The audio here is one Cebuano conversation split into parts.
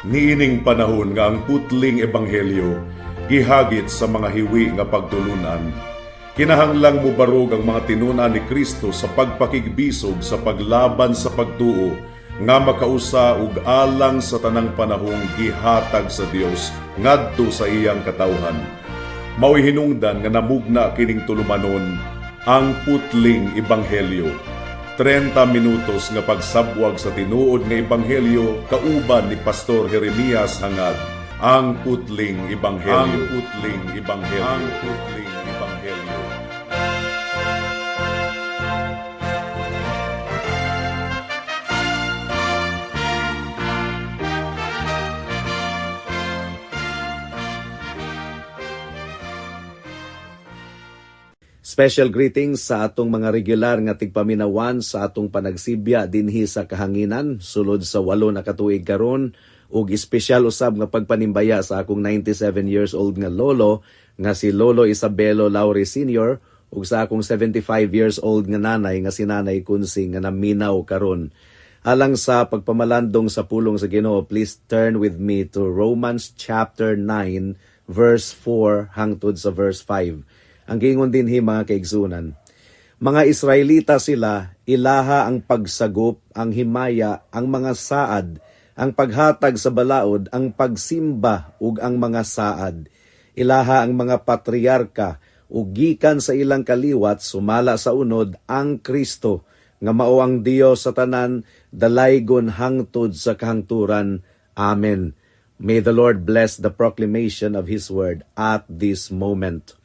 Niining panahon nga ang putling ebanghelyo gihagit sa mga hiwi nga pagtulunan, kinahanglang mubarog ang mga tinun-an ni Kristo sa pagpakigbisog sa paglaban sa pagtuo nga makausa ug alang sa tanang panahong gihatag sa Dios ngadto sa iyang katawhan. Mao'y hinungdan nga namugna kining tulumanon, Ang Putling Ebanghelyo. 30 minutos nga pagsabwag sa tinuod nga ebanghelyo kauban ni Pastor Jeremias Hangad. Ang Putling Ebanghelyo. Ang Putling Ebanghelyo. Ang Putling Ebanghelyo. Special greetings sa atong mga regular nga tigpaminawan sa atong panagsibya dinhi sa kahanginan sulod sa 8 na katuig karon, ug espesyal usab nga pagpanimbaya sa akong 97 years old nga lolo nga si Lolo Isabelo Laure Sr. ug sa akong 75 years old nga nanay nga si Nanay Kunsing nga naminaw karon. Alang sa pagpamalandong sa pulong sa Ginoo, please turn with me to Romans chapter 9 verse 4 hangtod sa verse 5. Ang giingon dinhi, mga kaigsunan, mga Israelita sila, ilaha ang pagsagop, ang himaya, ang mga saad, ang paghatag sa balaod, ang pagsimba ug ang mga saad. Ilaha ang mga patriarka ug gikan sa ilang kaliwat sumala sa unod ang Kristo nga mao ang Dios sa tanan, dalaygon hangtod sa kahangturan. Amen. May the Lord bless the proclamation of His word at this moment.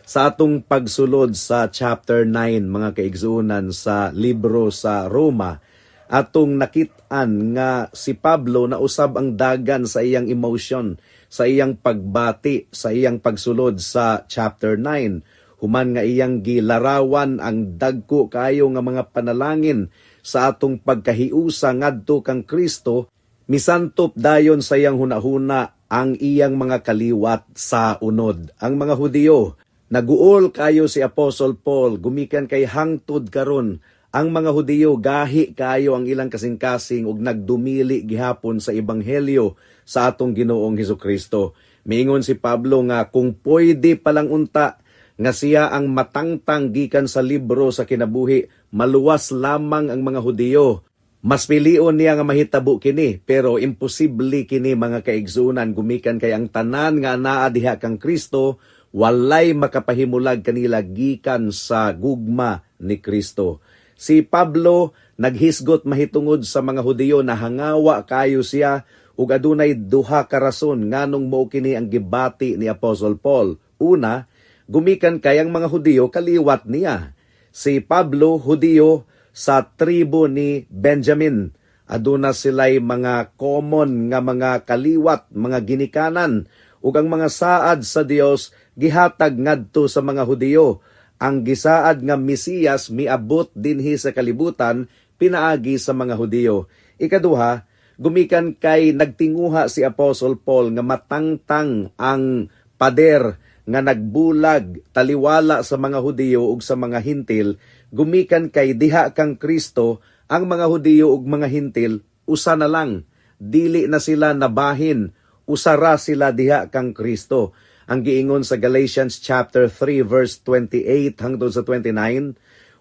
Sa atong pagsulod sa chapter 9, mga kaigsuonan, sa libro sa Roma, atong nakit-an nga si Pablo nausab ang dagan sa iyang emotion, sa iyang pagbati, sa iyang pagsulod sa chapter 9 human nga iyang gilarawan ang dagko kayo nga mga panalangin sa atong pagkahiusa ngadto kang Kristo. Misantop dayon sa iyang hunahuna ang iyang mga kaliwat sa unod, ang mga Hudiyo. Naguol kayo si Apostle Paul gumikan kay hangtod karon ang mga Hudiyo gahi kayo ang ilang kasing-kasing ug nagdumili gihapon sa ebanghelyo sa atong Ginoong Hesukristo. Miingon si Pablo nga kung pwede palang unta nga siya ang matangtang gikan sa libro sa kinabuhi, maluwas lamang ang mga Hudiyo. Mas pilion niya nga mahitabo kini, pero imposible kini, mga kaigsunan, gumikan kay ang tanan nga anaa diha kang Kristo walay makapahimulag kanila gikan sa gugma ni Kristo. Si Pablo naghisgot mahitungod sa mga Hudiyo na hangawa kayo siya ug adunay duha ka rason nganong mao kini ang gibati ni Apostle Paul. Una, gumikan kay ang mga Hudiyo kaliwat niya. Si Pablo, Hudiyo sa tribo ni Benjamin. Aduna sila'y mga common nga mga kaliwat, mga ginikanan, ug ang mga saad sa Dios gihatag ngadto sa mga Hudiyo. Ang gisaad nga Mesiyas miabot dinhi sa kalibutan pinaagi sa mga Hudiyo. Ikaduha, gumikan kay nagtinguha si Apostle Paul nga matangtang ang pader nga nagbulag taliwala sa mga Hudiyo ug sa mga Hintil, gumikan kay diha kang Kristo ang mga Hudiyo ug mga Hintil usa na lang, dili na sila nabahin, usara sila diha kang Kristo. Ang giingon sa Galatians chapter 3 verse 28 hangtod sa 29,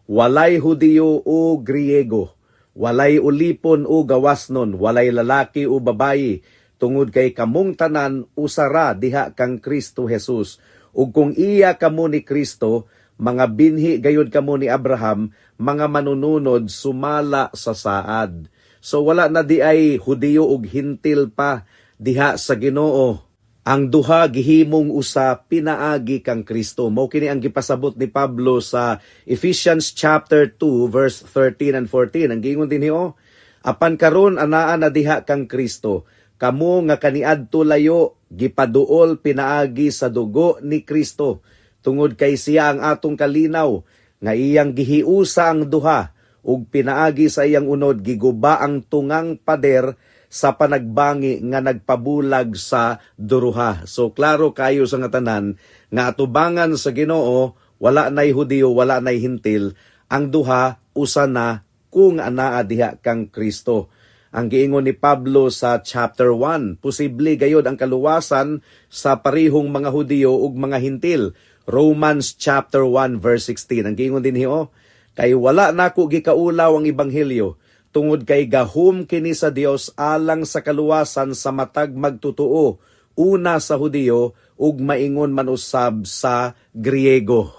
walay Hudiyo o Griego, walay ulipon o gawasnon, walay lalaki o babayi, tungod kay kamong tanan usara diha kang Kristo Jesus. Ug kung iya kamo ni Kristo, mga binhi gayud kamo ni Abraham, mga manununod sumala sa saad. So wala na di ay Hudiyo ug Hintil pa diha sa Ginoo. Ang duha gihimong usa pinaagi kang Kristo. Mao kini ang gipasabot ni Pablo sa Ephesians chapter 2 verse 13 and 14. Ang giingon dinhi oh, apan karon anaa na diha kang Kristo, kamo nga kaniadto layo gipaduol pinaagi sa dugo ni Kristo, tungod kay siya ang atong kalinaw nga iyang gihiusa ang duha ug pinaagi sa iyang unod giguba ang tungang pader sa panagbangi nga nagpabulag sa duruha. So klaro kayo sa nga tanan nga atubangan sa Ginoo wala nay Hudiyo, wala nay Hintil, ang duha usa na kung anaa diha kang Kristo. Ang giingon ni Pablo sa chapter 1, posible gayod ang kaluwasan sa parihong mga Hudiyo ug mga Hintil. Romans chapter 1 verse 16. Ang giingon dinhi oh, "Kay wala nako gikaulaw ang ebanghelyo, tungod kay gahom kini sa Dios alang sa kaluwasan sa matag magtutuo, una sa Hudiyo ug maingon man usab sa Griego."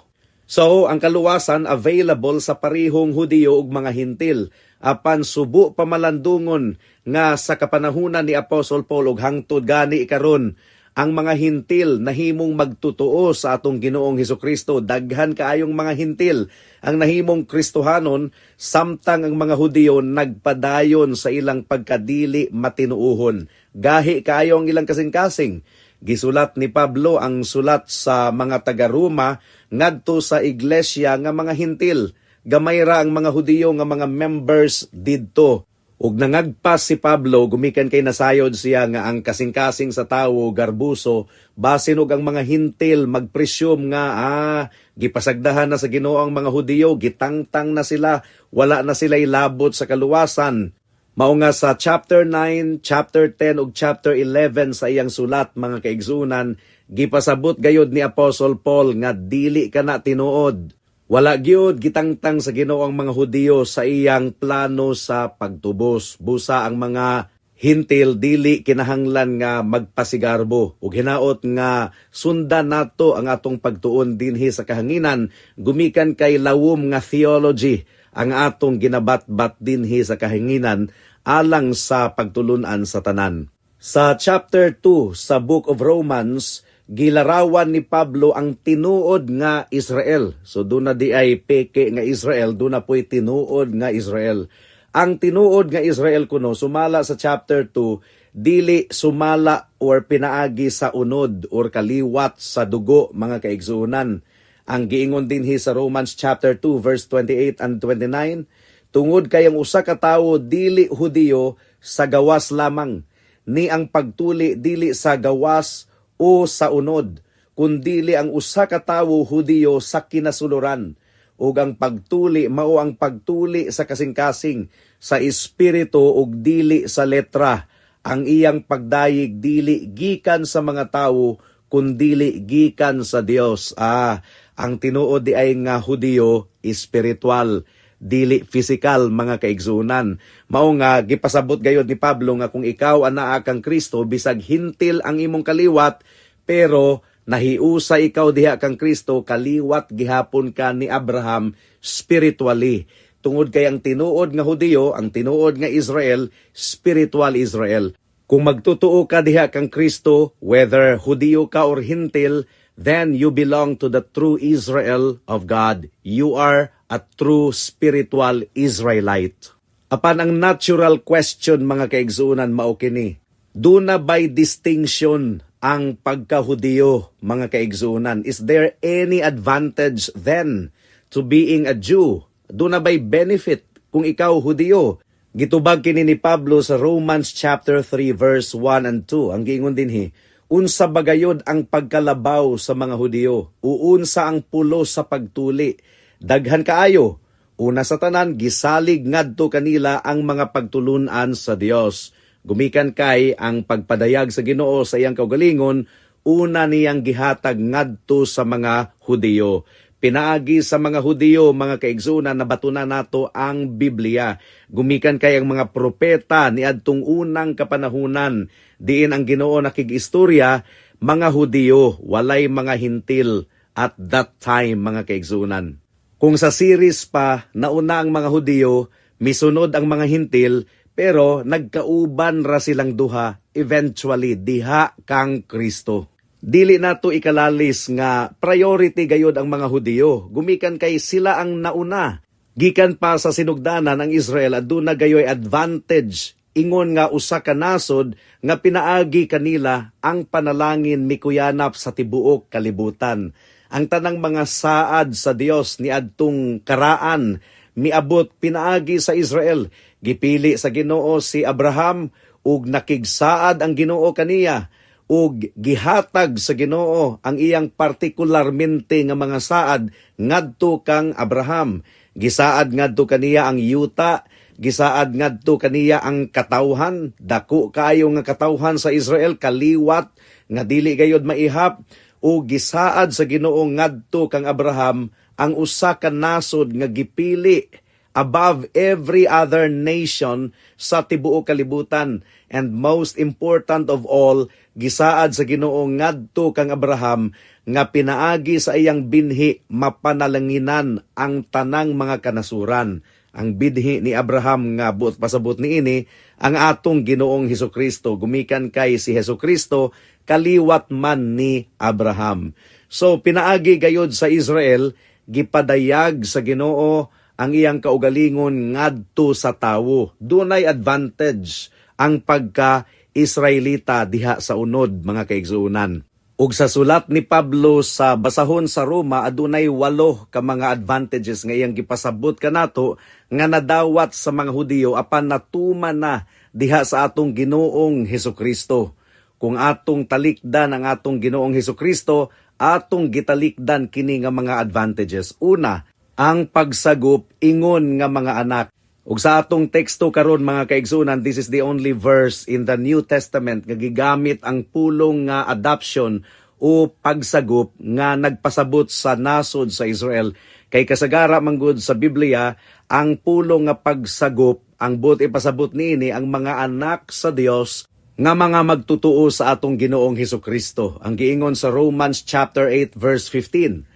So, ang kaluwasan available sa parihong Hudiyo ug mga Hintil. Apan subo pamalandungon nga sa kapanahunan ni Apostle Paul ug hangtod gani karon, ang mga Hintil nahimong magtutuo sa atong Ginoong Hesukristo. Daghan kaayong mga Hintil ang nahimong Kristohanon, samtang ang mga Hudiyo nagpadayon sa ilang pagkadili matinuohon. Gahi kaayo ang ilang kasing-kasing. Gisulat ni Pablo ang sulat sa mga taga-Roma ngadto sa iglesia nga mga Hintil. Gamay ra ang mga Hudiyo nga mga members didto. Ug nangagpas si Pablo gumikan kay nasayod siya nga ang kasing-kasing sa tawo garbuso, basin og ang mga Hintil magpresume nga gipasagdahan na sa Ginoo ang mga Hudiyo, gitangtang na sila, wala na sila ilabot sa kaluwasan. Mao nga sa chapter 9, chapter 10 ug chapter 11 sa iyang sulat, mga kaigsunan, gipasabot gayod ni Apostle Paul nga dili kana tinuod. Wala gyud gitangtang sa Ginoo ang mga Hudiyo sa iyang plano sa pagtubos. Busa ang mga Hintil dili kinahanglan nga magpasigarbo, ug hinaot nga sundan nato ang atong pagtuon dinhi sa kahanginan, gumikan kay lawom nga theology ang atong ginabatbat dinhi sa kahanginan alang sa pagtulunan sa tanan. Sa chapter 2 sa Book of Romans, gilarawan ni Pablo ang tinuod nga Israel. So duna diay peke nga Israel, duna po'y tinuod nga Israel. Ang tinuod nga Israel kuno, sumala sa chapter 2, dili sumala or pinaagi sa unod or kaliwat sa dugo, mga kaigsuonan. Ang giingon dinhi sa Romans chapter 2 verse 28 and 29, "Tungod kay ang usa ka tawo dili Hudiyo sa gawas lamang, ni ang pagtuli dili sa gawas o sa unod, kundili ang usa ka tawo Hudiyo sa kinasuluran, ug ang pagtuli mao ang pagtuli sa kasing-kasing sa espiritu ug dili sa letra. Ang iyang pagdayeg dili gikan sa mga tawo, kundili gikan sa Dios." Ang tinuod diay nga Hudiyo, espiritual, dili physical, mga kaigsunan. Mao nga gipasabot gayod ni Pablo nga kung ikaw anaa kang Kristo, bisag Hintil ang imong kaliwat, pero nahiusa ikaw diha kang Kristo, kaliwat gihapon ka ni Abraham spiritually. Tungod kay ang tinuod nga Hudiyo, ang tinuod nga Israel, spiritual Israel. Kung magtutuo ka diha kang Kristo, whether Hudiyo ka or Hintil, then you belong to the true Israel of God. You are a true spiritual Israelite. Apan ang natural question, mga kaigsuonan, mao kini. Duna by distinction ang pagkahudiyo, mga kaigsuonan? Is there any advantage then to being a Jew? Duna by benefit kung ikaw Hudiyo? Gitubag kini ni Pablo sa Romans chapter 3 verse 1 and 2. Ang giingon dinhi, "Unsa bagayod ang pagkalabaw sa mga Hudiyo? Uunsa ang pulos sa pagtuli? Daghan kaayo. Una sa tanan, gisalig ngadto kanila ang mga pagtulunan sa Dios." Gumikan kay ang pagpadayag sa Ginoo sa iyang kaugalingon, una niyang gihatag ngadto sa mga Hudiyo. Pinaagi sa mga Hudiyo, mga kaigsunan, nabatunan nato ang Biblia. Gumikan kay ang mga propeta niadtong unang kapanahunan, diin ang Ginoo nakig-istorya, mga Hudiyo, walay mga Hintil at that time, mga kaigsunan. Kung sa series pa, nauna ang mga Hudiyo, misunod ang mga Hintil, pero nagkauban ra silang duha eventually diha kang Kristo. Dili nato ikalalis nga priority gayod ang mga Hudiyo. Gumikan kay sila ang nauna. Gikan pa sa sinugdanan ang Israel, aduna gayoy advantage ingon nga usa ka nasod nga pinaagi kanila ang panalangin mikuyanap sa tibuok kalibutan. Ang tanang mga saad sa Dios niadtong karaan miabot pinaagi sa Israel. Gipili sa Ginoo si Abraham ug nakigsaad ang Ginoo kaniya, ug gihatag sa Ginoo ang iyang partikularmente nga mga saad ngadto kang Abraham. Gisaad ngadto kaniya ang yuta. Gisaad ngadto kaniya ang katawhan, dako kaayo nga katawhan sa Israel, kaliwat nga dili gayod maihap, o gisaad sa Ginoo ngadto kang Abraham ang usa ka nasod nga gipili above every other nation sa tibuok kalibutan. And most important of all, gisaad sa Ginoo ngadto kang Abraham nga pinaagi sa iyang binhi mapanalanginan ang tanang mga kanasuran. Ang binhi ni Abraham nga buot pasabot niini ang atong Ginoong Hesukristo, gumikan kay si Hesukristo kaliwat man ni Abraham. So pinaagi gayod sa Israel gipadayag sa Ginoo ang iyang kaugalingon ngadto sa tawo. Dunay advantage ang pagka Israelita diha sa unod, mga kaigsuonan. Ug sa sulat ni Pablo sa basahon sa Roma, adunay walo ka mga advantages nga iyang gipasabot kanato nga nadawat sa mga Hudiyo apan natuman na diha sa atong Ginoong Hesukristo. Kung atong talikdan ang atong Ginoong Hesukristo, atong gitalikdan kini nga mga advantages. Una, ang pagsagop ingon nga mga anak. Ug sa atong teksto karon, mga kaigsuonan, this is the only verse in the New Testament nga gigamit ang pulong nga adoption o pagsagop nga nagpasabot sa nasod sa Israel. Kay kasagara manggod sa Biblia, ang pulong nga pagsagop, ang buot ipasabot niini ang mga anak sa Dios nga mga magtutuo sa atong Ginoong Hesukristo. Ang giingon sa Romans chapter 8 verse 15,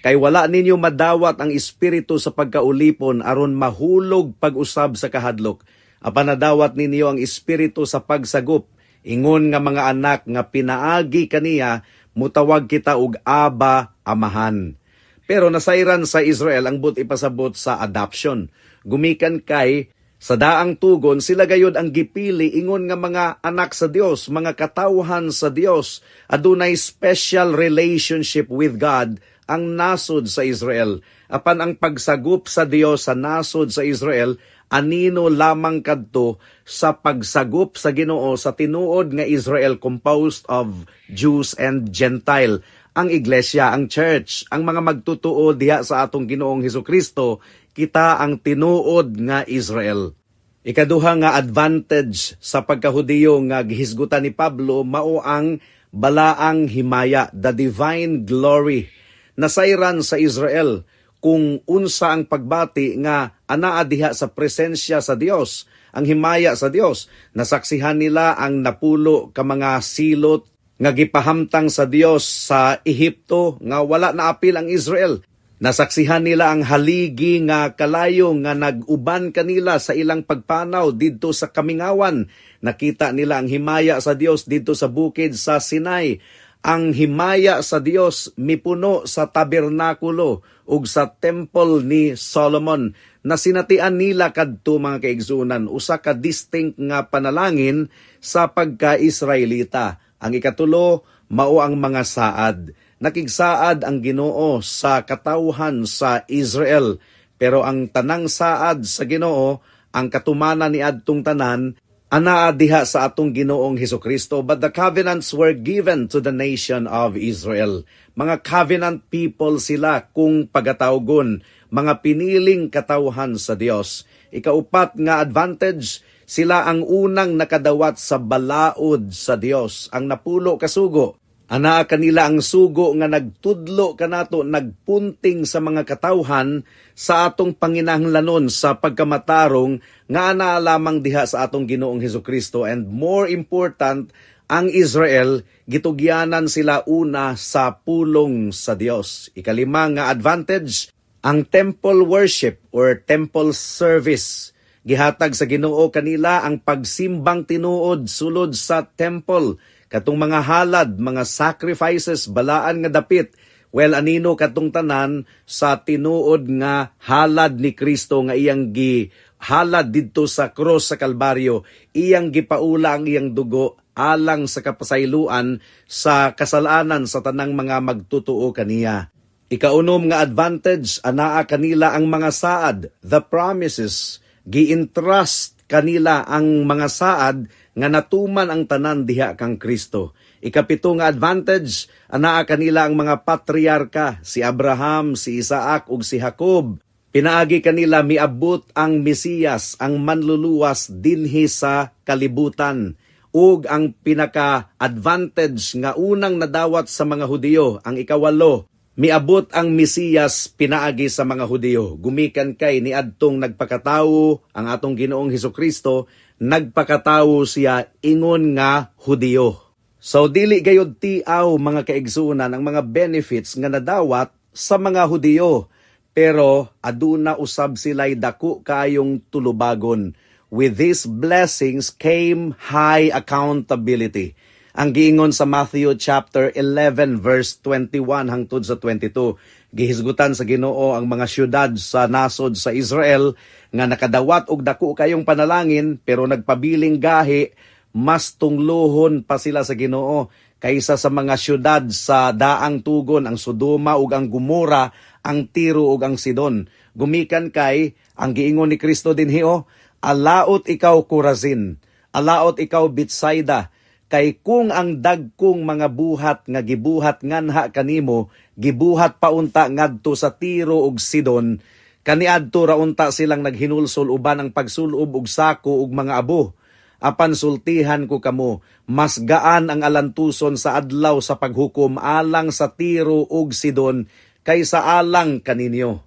"Kay wala ninyo madawat ang espiritu sa pagkaulipon aron mahulog pag-usab sa kahadlok. Apan nadawat ninyo ang espiritu sa pagsagop ingon nga mga anak nga pinaagi kaniya mutawag kita og Aba, Amahan." Pero nasayran sa Israel ang buot ipasabot sa adoption. Gumikan kay sa daang tugon, sila gayod ang gipili ingon nga mga anak sa Dios, mga katawhan sa Dios. Adunay special relationship with God ang nasod sa Israel. Apan ang pagsagop sa Dios sa nasod sa Israel anino lamang kadto sa pagsagop sa Ginoo sa tinuod nga Israel composed of Jews and Gentile, ang iglesia, ang church, ang mga magtutuo diha sa atong Ginoong Hesukristo, kita ang tinuod nga Israel. Ikaduha nga advantage sa pagkahudiyo nga gihisgutan ni Pablo mao ang balaang himaya, the divine glory. Nasayran sa Israel kung unsa ang pagbati nga anaa diha sa presensya sa Dios, ang himaya sa Dios. Nasaksihan nila ang 10 ka mga silot nga gipahamtang sa Dios sa Ehipto nga wala na apil ang Israel. Nasaksihan nila ang haligi nga kalayo nga nag-uban kanila sa ilang pagpanaw didto sa kamingawan. Nakita nila ang himaya sa Dios didto sa bukid sa Sinai. Ang himaya sa Dios mipuno sa tabernakulo ug sa temple ni Solomon. Nasinatian nila kadto, mga kaigsuonan, usa ka distinct nga panalangin sa pagka-Israelita. Ang ikatulo mao ang mga saad. Nakigsaad ang Ginoo sa katawhan sa Israel, pero ang tanang saad sa Ginoo, ang katumanan ni adtong tanan anaa diha sa atong Ginoong Hesukristo. But the covenants were given to the nation of Israel. Mga covenant people sila kung pagatawgon, mga piniling katawhan sa Dios. Ikaupat nga advantage, sila ang unang nakadawat sa balaod sa Dios, ang 10 ka sugo. Anaa kanila ang sugo nga nagtudlo kanato, nagpunting sa mga katawhan sa atong panginahanglanon sa pagkamatarong nga anaa lamang diha sa atong Ginoong Hesukristo. And more important, ang Israel gitugyanan sila una sa pulong sa Dios. Ikalima nga advantage, ang temple worship or temple service. Gihatag sa Ginoo kanila ang pagsimbang tinuod sulod sa temple, katong mga halad, mga sacrifices, balaan nga dapit. Well, anino katong tanan sa tinuod nga halad ni Kristo nga iyang gi halad didto sa cross sa Kalbaryo, iyang gipaula ang iyang dugo alang sa kapasayloan sa kasalanan sa tanang mga magtutuo kaniya. Ikaunom nga advantage, anaa kanila ang mga saad, the promises. Gi-entrust kanila ang mga saad nga natuman ang tanan diha kang Kristo. Ikapito nga advantage, anaa kanila ang mga patriarka, si Abraham, si Isaac ug si Jacob. Pinaagi kanila miabot ang Mesiyas, ang manluluwas dinhi sa kalibutan. Ug ang pinaka-advantage nga unang nadawat sa mga Hudiyo, ang ikawalo, miabot ang Mesiyas pinaagi sa mga Hudiyo. Gumikan kay niadtong nagpakatawo ang atong Ginoong Hesukristo, nagpakatawo siya ingon nga Hudiyo. So dili gayud tiaw, mga kaigsuonan, ang mga benefits nga nadawat sa mga Hudiyo. Pero aduna usab sila'y dako kayong tulubagon. With these blessings came high accountability. Ang giingon sa Matthew chapter 11 verse 21 hangtod sa 22, gihisgutan sa Ginoo ang mga syudad sa nasod sa Israel nga nakadawat og dako kayong panalangin pero nagpabiling gahi, mas tungluhon pa sila sa Ginoo kaysa sa mga syudad sa daang tugon, ang Sodoma ug ang Gomora, ang Tiro ug ang Sidon. Gumikan kay ang giingon ni Kristo dinhi oh, "Alaot ikaw, Corazin, alaot ikaw, Bethsaida, kay kung ang dagkong mga buhat nga gibuhat nganha kanimo gibuhat paunta ngadto sa Tiro ug Sidon, kaniadto ra unta silang naghinulsol uban ang pagsulob og sako ug mga abo. Apan sultihan ko kamo, mas gaan ang alantuson sa adlaw sa paghukom alang sa Tiro ug Sidon kaysa alang kaninyo."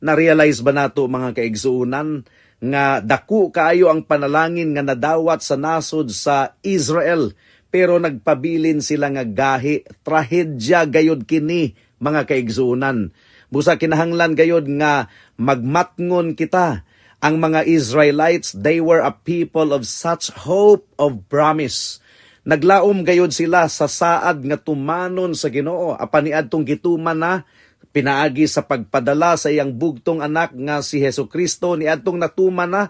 Na-realize ba nato, mga kaigsuonan, nga dako kaayo ang panalangin nga nadawat sa nasod sa Israel pero nagpabilin sila nga gahi? Trahedya gayod kini, mga kaigsuonan. Busa kinahanglan gayod nga magmatngon kita. Ang mga Israelites, they were a people of such hope of promise. Naglaom gayod sila sa saad nga tumanon sa Ginoo apan niadtong gituman na pinaagi sa pagpadala sa iyang bugtong anak nga si Hesus Kristo, niadtong natuman na,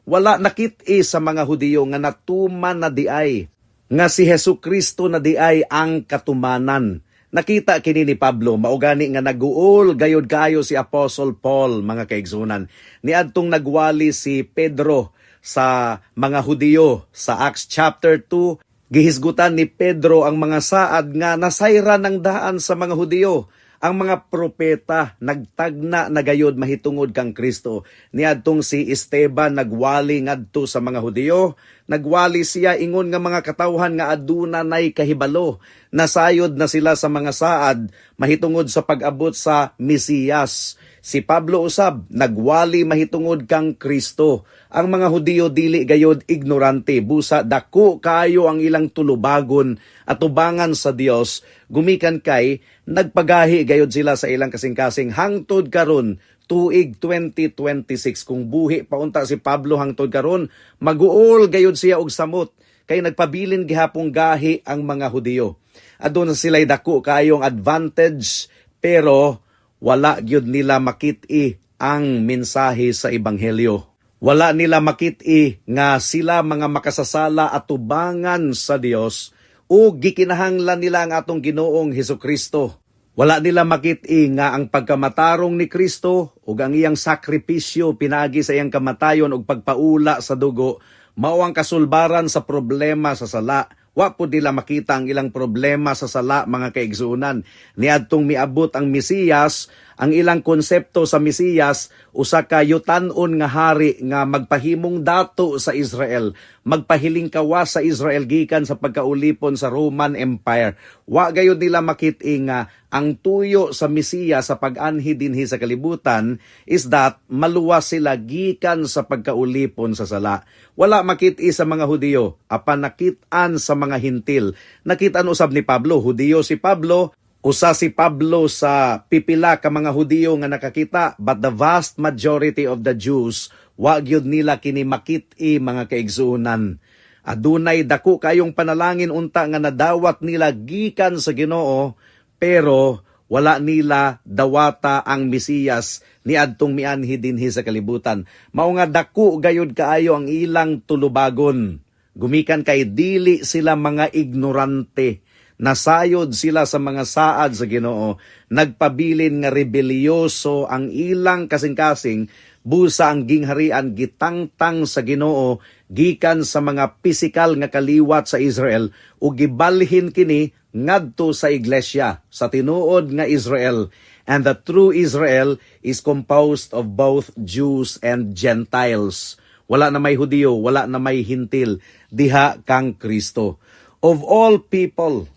wala nakit-i sa mga Hudiyo nga natuman na diay, nga si Hesus Kristo na diay ang katumanan. Nakita kini ni Pablo, mao gani nga naguol gayod kaayo si Apostle Paul, mga kaigsuonan. Niadtong nagwali si Pedro sa mga Hudiyo sa Acts chapter 2, gihisgutan ni Pedro ang mga saad nga nasayran ng daan sa mga Hudiyo. Ang mga propeta nagtagna na gayod mahitungod kang Kristo. Niadtong si Esteban nagwali ngadto sa mga Hudiyo, nagwali siya ingon nga mga katawhan nga aduna nay kahibalo. Nasayod na sila sa mga saad mahitungod sa pag-abot sa Mesiyas. Si Pablo usab nagwali mahitungod kang Kristo. Ang mga Hudiyo dili gayod ignorante, busa dako kaayo ang ilang tulubagon atubangan sa Dios, gumikan kay nagpagahi gayod sila sa ilang kasing-kasing hangtod karon, tuig 2026. Kung buhi pa unta si Pablo hangtod karon, maguol gayod siya og samot kay nagpabilin gihapong gahi ang mga Hudiyo. Aduna sila'y dako kaayong advantage pero wala gyud nila makit-i ang mensahe sa ebanghelyo. Wala nila makit-i nga sila mga makasasala atubangan sa Dios o gikinahanglan nila ang atong Ginoong Hesukristo. Wala nila makit-i nga ang pagkamatarong ni Kristo ug ang iyang sakripisyo pinaagi sa iyang kamatayon ug pagpaula sa dugo mao ang kasulbaran sa problema sa sala. Wa po nila makita ang ilang problema sa sala, mga kaigsuonan. Niadtong miabot ang Mesiyas, ang ilang konsepto sa Mesiyas usa ka yutan-on nga hari nga magpahimong dato sa Israel, magpahiling kawas sa Israel gikan sa pagkaulipon sa Roman Empire. Wa gayud nila makit-i nga ang tuyo sa Mesiyas sa pag-anhi dinhi sa kalibutan is that maluwas sila gikan sa pagkaulipon sa sala. Wala makit-i sa mga Hudiyo, apan nakit-an sa mga Hintil. Nakit-an usab ni Pablo, Hudiyo si Pablo, usa si Pablo sa pipila ka mga Hudiyo nga nakakita, but the vast majority of the Jews, wa gyud nila kini makit-i, mga kaigsuonan. Adunay dako kayong panalangin unta nga nadawat nila gikan sa Ginoo pero wala nila dawata ang Mesiyas niadtong mianhi dinhi sa kalibutan. Mao nga dako gayud kaayo ang ilang tulubagon. Gumikan kay dili sila mga ignorante. Nasayod sila sa mga saad sa Ginoo. Nagpabilin nga rebelyoso ang ilang kasing-kasing, busa ang gingharian gitangtang sa Ginoo gikan sa mga pisikal nga kaliwat sa Israel ug gibalhin kini ngadto sa iglesia, sa tinuod nga Israel. And the true Israel is composed of both Jews and Gentiles. Wala na may Hudiyo, wala na may Hintil diha kang Kristo. Of all people,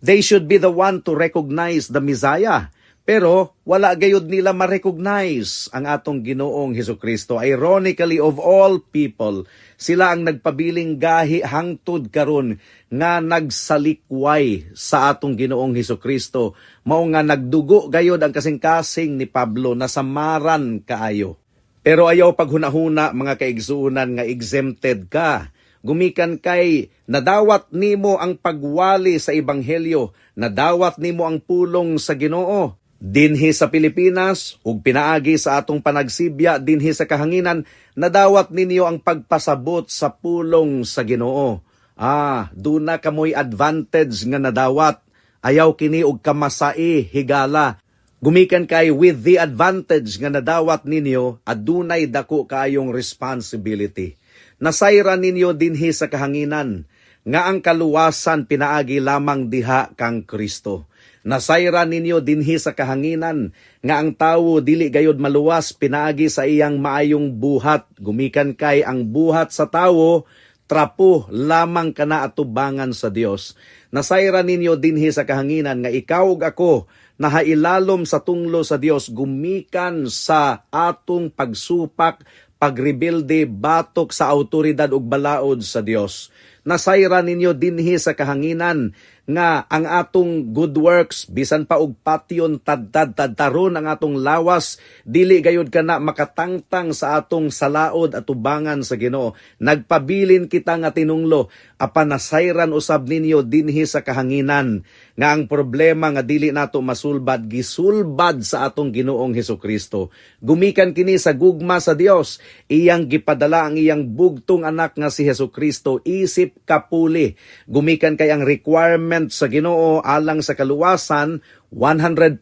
they should be the one to recognize the Messiah. Pero wala gayud nila ma-recognize ang atong Ginoong Hesus Kristo. Ironically, of all people, sila ang nagpabiling gahi hangtod karon nga nagsalikway sa atong Ginoong Hesus Kristo. Mao nga nagdugo gayod ang kasing-kasing ni Pablo, nasamaran kaayo. Pero ayaw paghunahuna, mga kaigsuonan, nga exempted ka. Gumikan kay nadawat nimo ang pagwali sa ebanghelyo, nadawat nimo ang pulong sa Ginoo dinhi sa Pilipinas ug pinaagi sa atong panagsibya dinhi sa kahanginan, nadawat ninyo ang pagpasabot sa pulong sa Ginoo. Ah, duna kamoy advantage nga nadawat. Ayaw kini og kamasai, higala. Gumikan kay with the advantage nga nadawat ninyo, adunay dako kaayong responsibility. Nasayran ninyo dinhi sa kahanginan nga ang kaluwasan pinaagi lamang diha kang Kristo. Nasayran ninyo dinhi sa kahanginan nga ang tawo dili gayod maluwas pinaagi sa iyang maayong buhat. Gumikan kay ang buhat sa tawo, trapo lamang kana atubangan sa Dios. Nasayran ninyo dinhi sa kahanginan nga ikaw ug ako nahailalom sa tunglo sa Dios gumikan sa atong pagsupak, pagrebelde batok sa autoridad ug balaod sa Dios. Nasayran ninyo dinhi sa kahanginan nga ang atong good works, bisan pa og patyon tadtad tadtaron ang atong lawas, dili gayud kana makatangtang sa atong salaod at tubangan sa Ginoo. Nagpabilin kita nga tinunglo, apan nasayran usab ninyo dinhi sa kahanginan nga ang problema nga dili nato masulbad, gisulbad sa atong Ginoong Hesukristo. Gumikan kini sa gugma sa Dios, iyang gipadala ang iyang bugtong anak nga si Hesukristo isip kapuli. Gumikan kay ang requirement sa Ginoo alang sa kaluwasan, 100%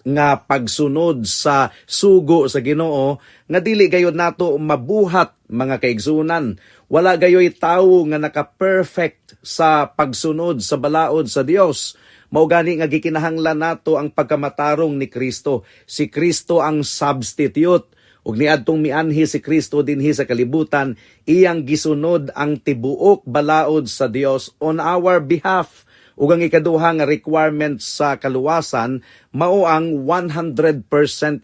nga pagsunod sa sugo sa Ginoo nga dili gayud nato mabuhat, mga kaigsunan. Wala gayoy tawo nga naka-perfect sa pagsunod sa balaod sa Dios. Mao gani nga gikinahanglan nato ang pagkamatarong ni Kristo. Si Kristo ang substitute. Ug niadtong mianhi si Kristo dinhi sa kalibutan, iyang gisunod ang tibuok balaod sa Dios on our behalf. Ug ang ikaduha nga requirement sa kaluwasan mao ang 100%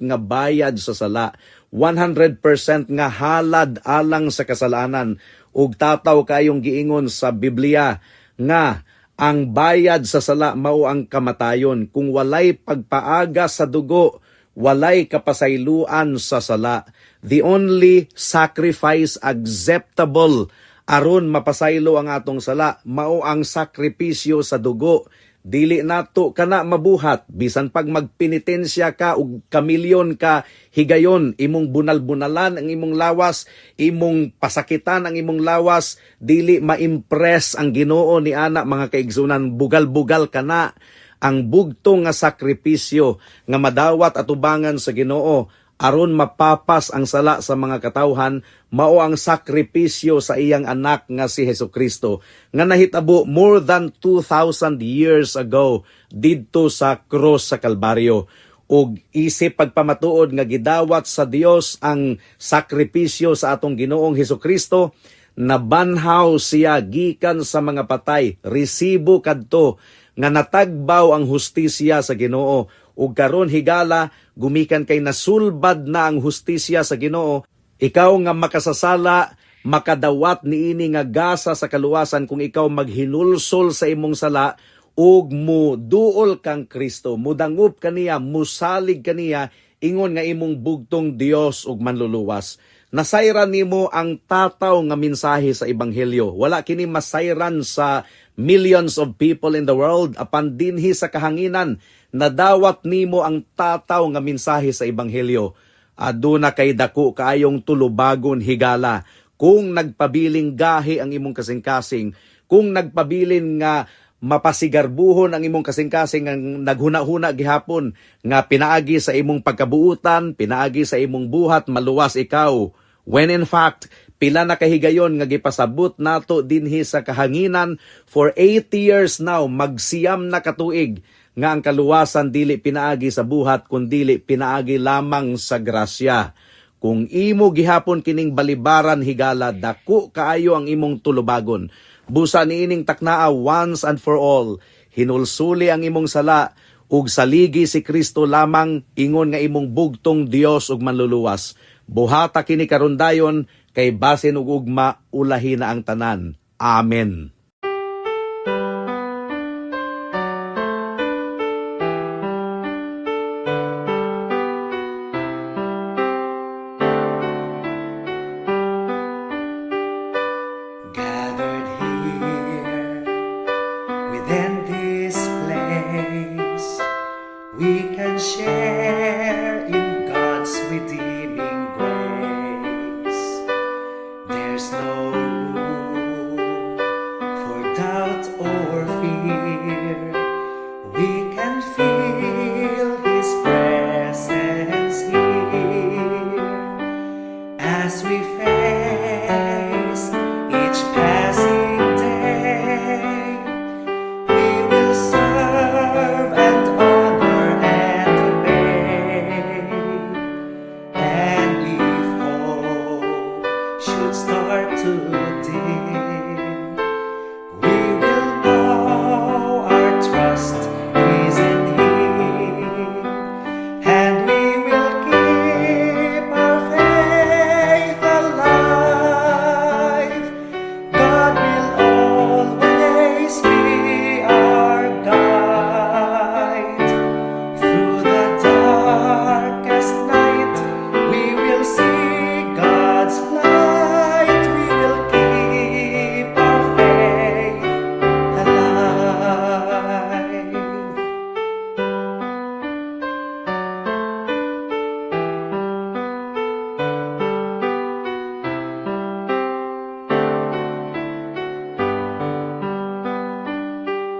nga bayad sa sala, 100% nga halad alang sa kasalanan. Ug tataw kayong giingon sa Biblia nga ang bayad sa sala mao ang kamatayon. Kung walay pagpaaga sa dugo, walay kapasayloan sa sala. The only sacrifice acceptable aron mapasaylo ang atong sala mao ang sakripisyo sa dugo. Dili nato kana mabuhat bisan pag magpenitensya ka ug kamilyon ka higayon, imong bunal-bunalan ang imong lawas, imong pasakitan ang imong lawas, dili ma-impress ang Ginoo ni ana, mga kaigsunan. Bugal-bugal kana. Ang bugtong nga sakripisyo nga madawat atubangan sa Ginoo aron mapapas ang sala sa mga katawhan mao ang sakripisyo sa iyang anak nga si Hesukristo nga nahitabo more than 2000 years ago didto sa cross sa Kalbaryo. Ug isip pagpamatuod nga gidawat sa Dios ang sakripisyo sa atong Ginoong Hesukristo, nabanhaw siya gikan sa mga patay, resibo kadto nga natagbaw ang hustisya sa Ginoo. Ug karon, higala, gumikan kay nasulbad na ang hustisya sa Ginoo, ikaw nga makasasala makadawat niini nga gasa sa kaluwasan kung ikaw maghinulsol sa imong sala ug mo duol kang Kristo, mudangup kaniya, musalig kaniya ingon nga imong bugtong Dios ug manluluwas. Nasayran nimo ang tataw nga mensahe sa ebanghelyo. Wala kini masayran sa millions of people in the world, apan dinhi sa kahanginan nadawat nimo ang tataw nga mensahe sa ebanghelyo. Aduna kay dako kaayong tulubagon, higala, kung nagpabiling gahi ang imong kasing-kasing, kung nagpabilin nga mapasigarbuhon ang imong kasing-kasing, ang naghuna-huna gihapon nga pinaagi sa imong pagkabuutan, pinaagi sa imong buhat maluwas ikaw. When in fact, Pila na kahigayon nga gipasabot nato dinhi sa kahanginan for 80 years now, magsiyam na katuig nga ang kaluwasan dili pinaagi sa buhat kundili pinaagi lamang sa grasya. Kung imo gihapon kining balibaran, higala, dako kaayo ang imong tulubagon. Busa niining taknaa once and for all. Hinulsuli ang imong sala ug saligi si Kristo lamang ingon nga imong bugtong Dios ug manluluwas. Buhata kini karon dayon kay basin ug ugma ulahi na ang tanan. Amen. Gathered here within this place, we can share in God's redeeming grace. There's no room for doubt or fear. We can feel His presence here as we face each passing day. We will serve and honor and obey. And if hope should start to dim, we will know our trust is in Him, and we will keep our faith alive. God will always be our guide. Through the darkest night, we will see God's light. We will keep our faith alive.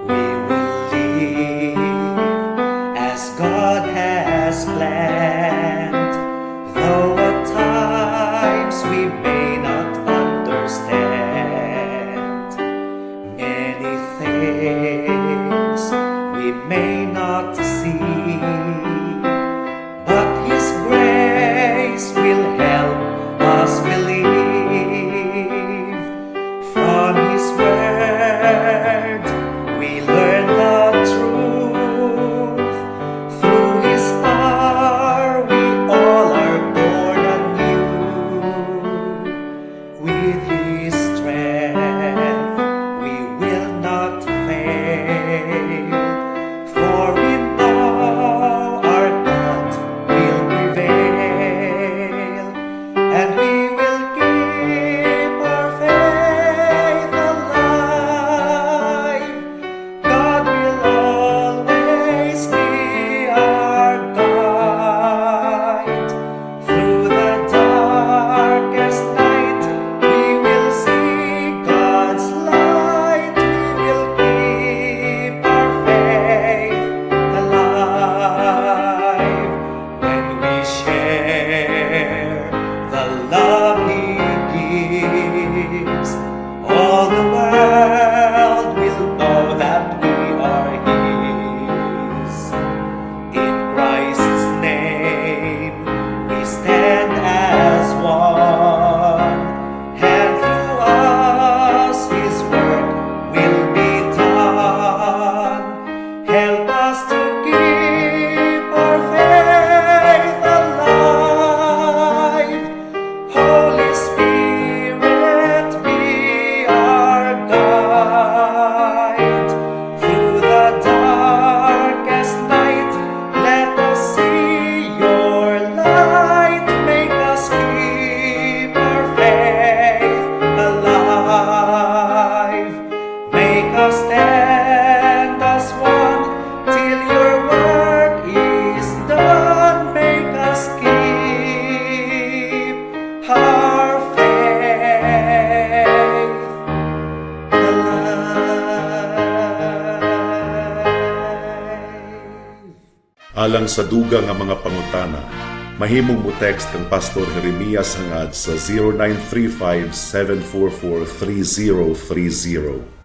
We will live as God has planned, though at times we may not understand. Many things we may not see, but His grace will help us believe. From His Word, we learn the truth. Through His power, we all are born anew. With His strength, we will not fail, for we know our God will prevail, and we will keep our faith alive. God will always be our guide. Through the darkest night, we will see God's light. We will keep our faith alive when we share the love He gives. All the world will know that we are His. In Christ's name, we stand as one, and through us His work will be done. Help us to keep our faith alive. Holy Spirit, be our guide. Through the darkest night, let us see your light. Make us keep our faith alive. Make us stand as one till your work is done. Make us keep our faith alive. Alang sa dugang nga mga pangutana, Mahimong mo text kang Pastor Jeremias Hangad sa 0935-744-3030.